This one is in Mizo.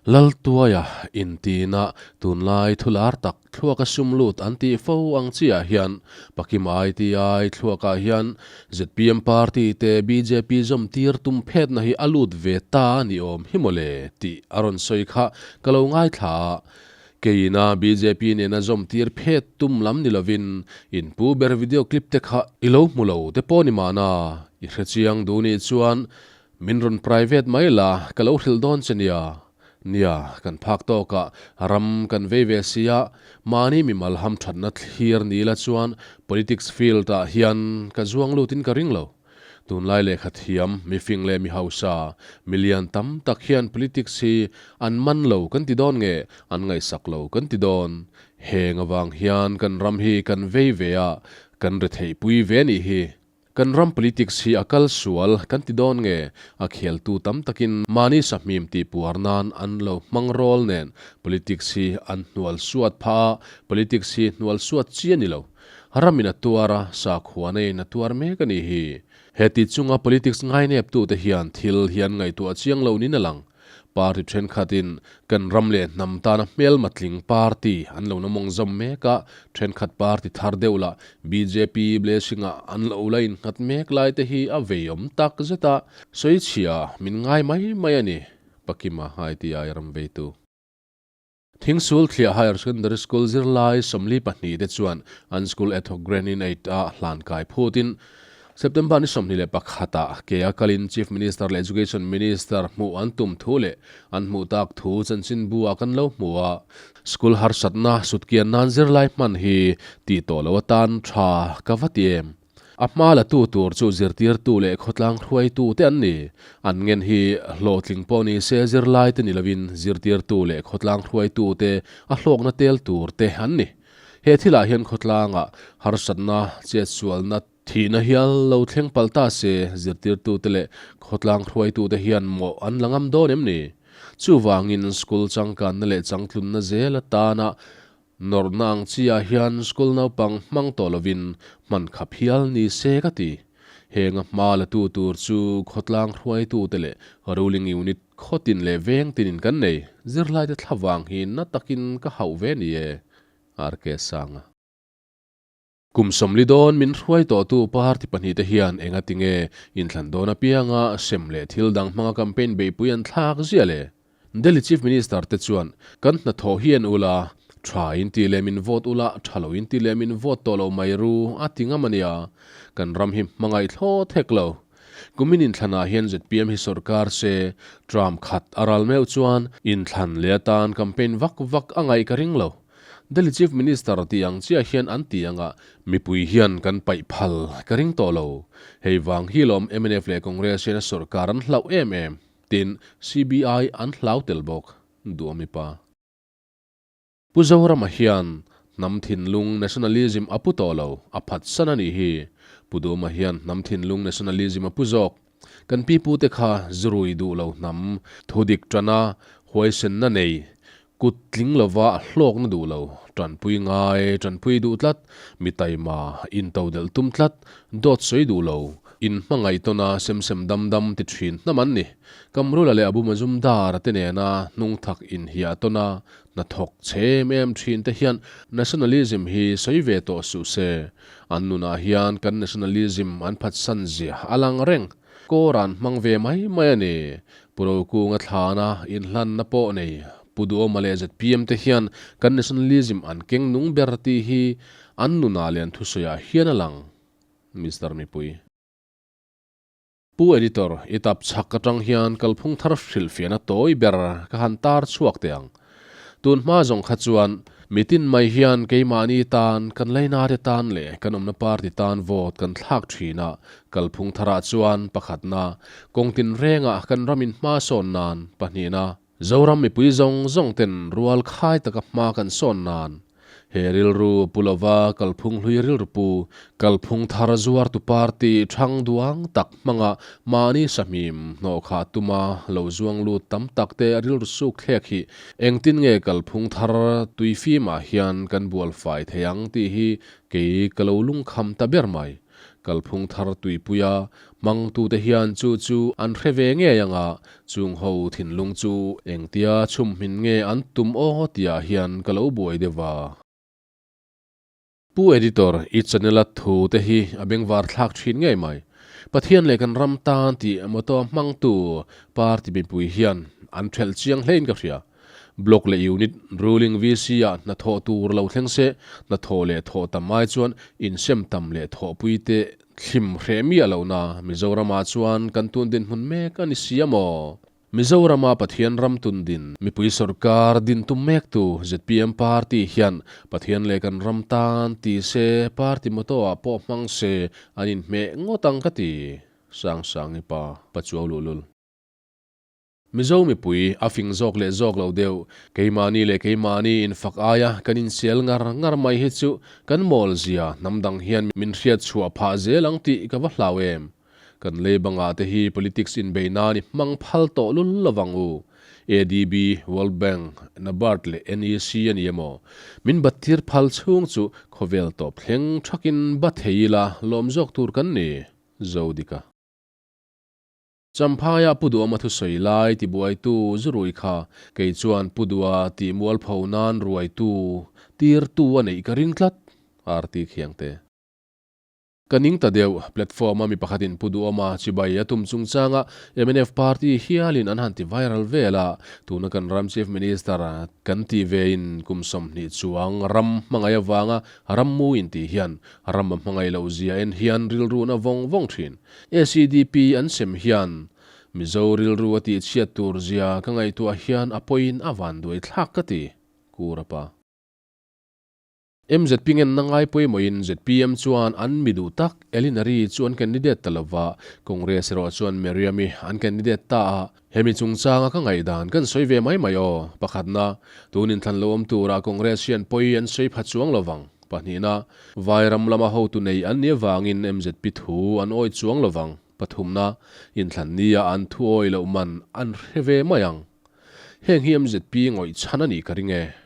Laltuaia intina tunlai thular tak thluaka sum lut an tih fo ang chiah hian Pakima ITI thluakah hian zpm party te bjp zawm tir tum phetna hi a lut ve ta a ni awm hi mawle tih a rawn sawi kha ka lo ngaithla a. Keina bjp nena zawm tir phet tum lam ni lovin in pu ber video clip te kha i lo hmu lo te pawh ni mahna i hrechiang duh nih chuan Min rawn private mai la, ka lo hrilh dawn che nia. Nia, kan phak tawkah ram kan vei ve sia, mahni mimal hamthatna thlir ni la chuan politics field ah hian ka zuang lutin ka ring lo. Tunlai lehkha thiam, mifing leh mi hausa, milian tam tak hian politics hi an man lo kan ti dawn nge an ngaihsak lo kan ti dawn. Heng avang hian kan ram hi kan vei ve a, kan retheihpui ve nih hi. Kan ram politics hi a kal sual kan ti dawn nge? A kheltu tam takin mahni sahmim tih puar nan an lo hmang rawl nen politics hi an hnual suat phah a, politics hi hnual suat chi a ni lo. Ramin a tuar a, sakhuana in a tuar mek a nih hi. Heti chunga politics ngaineptute hian thil hi an ngaihtuah chiang lo niin a lang. Party thenkhatin kan ram leh hnam tana hmelma tling party an lo namawng zawm mek a, thenkhat party thar deuh lah bjp blessing-ah an lo la innghat mek lai te hi a veiawm tak zet a, sawichhia min ngai mai mai a ni, Pakima ITI ram veitu. Thingsul Thliah Higher Secondary School zirlai 42 te chuan an school ad hoc grant in aid a hlan kai phutin September ni 21 ah ke a kalin Chief Minister leh Education Minister hmuh an tum thu leh an hmuh tak thu chanchinbu ah kan lo hmu a. School harsatna sutkian nan zirlai hman hi tih tawh lo atan tha ka va ti em? A hma la tu tur chu zirtirtu leh khawtlang hruaitu te an ni. An ngen hi hlawhtling pawh ni se zirlai te ni lovin zirtirtu leh khawtlang hruaitu te a hlawkna tel tur te an ni. He thilah hian khawtlangah harsatna, chetsualna, thihna hial lo thleng palh ta se zirtirtu te leh khawtlang hruaitu te hian mawh an la ngam dawn em ni? Chuvangin school changkanna leh changtlunna zel atana Nawrhna ang chiah hian school naupang hmang tawh lovin hman khap hial ni se ka ti. Heng a hma la tu tur chu khawtlang hruaitute leh ruling unit khawtin leh veng tinin kan nei. Zirlaite thlavang hi na takin ka hauh ve ni e. RK Sanga. Kum 40 dawn min hruai tawhtu party pahnihte hian enga tinge inthlan dawn apianga sem leh thil dang hmanga campaign beihpui an thlak ziah le? Delhi Chief Minister te chuan kan hnathawh hi en ula, tha in ti leh min vote ula, tha lo in ti leh min vote tawh lo mai ru a ti ngam a nia. Kan ram hi hmangaih thlawt hek lo. Kumin inthlanah hian zpm hi sorkar se, term khat a ral meuh chuan inthlan leh atan campaign vak vak a ngaih ka ring lo. Delhi Chief Minister tih ang chiah hian an ti anga mipui hian kan paih phal ka ring tawh lo. Hei vang hi lawm mnf leh Congress hian a sorkar an hlauh em em. Tin, CBI an hlau tel bawk, duh a mipa. Pu Zorama hian hnam thinlung nationalism a pu tawh lo, a phatsan a nih hi. Pu Duma hian hnam thinlung nationalism a pu zawk. Kan pipute kha zurui duh lo hnam, thudik tana huaisenna nei, Kut tling lova hlawkna duh lo, tanpui ngai, tanpui duh tlat, mi taima, intodelh tum tlat, dawt sawi duh lo, in hmangaih tawna sem sem dam dam ti thin hnam an ni. Kamrula leh Abu Mazumdar te nena hnungthak inhiah tawna hnathawk chhe em em thin te hian nationalism hi sawi ve tawh suh se. An nunah hian kan nationalism an phatsan zia a lang reng. Kawran hmang ve mai mai a ni. Pu Rokunga thlana inhlanna pawh nei Pu Duhawma leh zpm te hian kan nationalism an keng nung ber tih hi an nunah leh an thusawiah hian a lang. Mister Mipui. Pu Editor, i tap chhak atang hian kalphung thar hrilhfiahna tawi ber ka han tar chhuak teh ang. Tun hma zawng kha chuan mitin mai hian keimahni tan, kan lainate tan leh kan awmna party tan vote kan thlak thin a, kalphung tharah chuan pakhatna, kawng tinrengah kan ramin hma sawn nan, pahnihna, Zoram mipui zawng zawng ten rual khai taka hma kan sawn nan. He rilru pu lova kalphung hlui rilru pu, kalphung thar zuartu party thang duang tak hmanga mahni sahmim hnawhkhah tuma lo zuang lut tam tak te rilru suk thlek hi engtin nge kalphung thar tuifimah hian kan bual fai thei ang tih hi kei ka lo lungkham ta ber mai. Kalphung thar tuipuia hmangtute hian chu chu an hre ve ngei ang a, chung ho thinlung chu engtia chhumhmin nge an tum aw tihah hian ka lo buai deuh va. Pu Editor, i channel a thu te hi a bengvar thlak thin ngei mai. Pathian leh kan ram tan tih motto hmangtu party mipui hian an thelh chiang hlein ka hria. Block leh Unit ruling VC ah hnathawh tur lo thleng se, hnathawh leh thawh tam ai chuan insem tam leh thawhpui te thlim hreh miah lohna Mizoram ah chuan kan tun dinhmun mek a ni si a maw? Mizorama Pathian ram tun din, mipui sorkar din tum mektu zpm party hian Pathian leh kan ram tan ti se party motto ah pawh hmang se an inhmeh ngawt ang ka ti, Sangsangi pa Pachuau luhlul. Mizo mipui a fing zawk leh zawk lo deuh, keimahni leh keimahni infak aia kan insial ngar ngar mai hi chu kan mawl zia hnam dang hian min hriat chhuah phah zel ang tih ka va hlau em. Kan lei bangah te hi politics inbei nan i hmang phal tawh lul lovang u. ADB, World Bank, NABARD leh NEC a ni emaw? Min bat tir phal chhung chu khawvel tawp thleng thakin ba thei ila lawm zawk tur kan ni. Zodika. Champhaia Pu Duama thusawi lai tibuaitu Zurui kha kei chuan Pu Dua tih mualpho nan ruaitu tirtu a neih ka ring tlat, RT Khiangte. Ka ning ta deuh, platform a mi pakhatin Pu Duhawma chibai a tum chungchanga mnf party hialin an han ti viral vel a, tuna kan ram Chief Minister kan tih vein kum 20 chuang ram hmangaih avanga rammu intih hian ram a hmangaih loh zia en hian rilru na vawng vawng thin. ACDP an sem hian Mizo rilru a tihchhiat tur zia ka ngaihtuah hian a pawiin a vanduai thlak ka ti, Kurapa. MZP ngenna ngai pawimawhin zpm chuan an mi duh tak Elinari chu an candidate ta lova, Congress erawh chuan Miriam-i an candidate ta a. Hemi chungchanga ka ngaihdan kan sawi ve mai mai aw. Pakhatna, tun inthlan lo awm turah Congress hian pawi an sawi pha chuang lovang. Pahnihna, Vairam lama hotu nei an nih avangin MZP thu an awi chuang lovang. Pathumna, inthlan nia an thu awi loh man an hre ve mai ang. Heng hi MZP ngawih chhan a nih ka ring e.